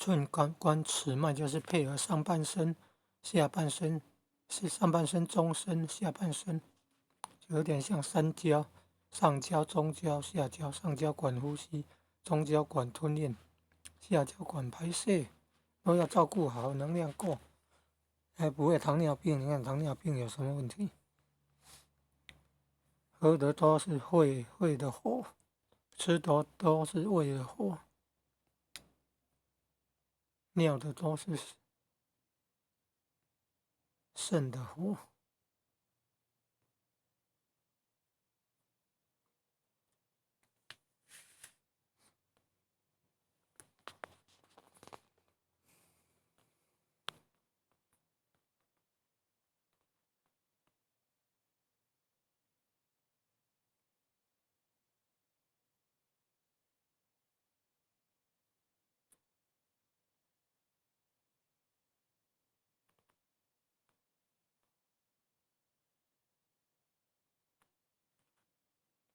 寸关关尺脉就是配合上半身、下半身，是上半身、中身、下半身，就有點像三焦，上焦、中焦、下焦。上焦管呼吸，中焦管吞嚥，下焦管排泄，都要照顧好，能量夠，還不會糖尿病。你看糖尿病有什麼問題？喝得多是肺的火，吃得多是胃的火，尿的多是腎的火。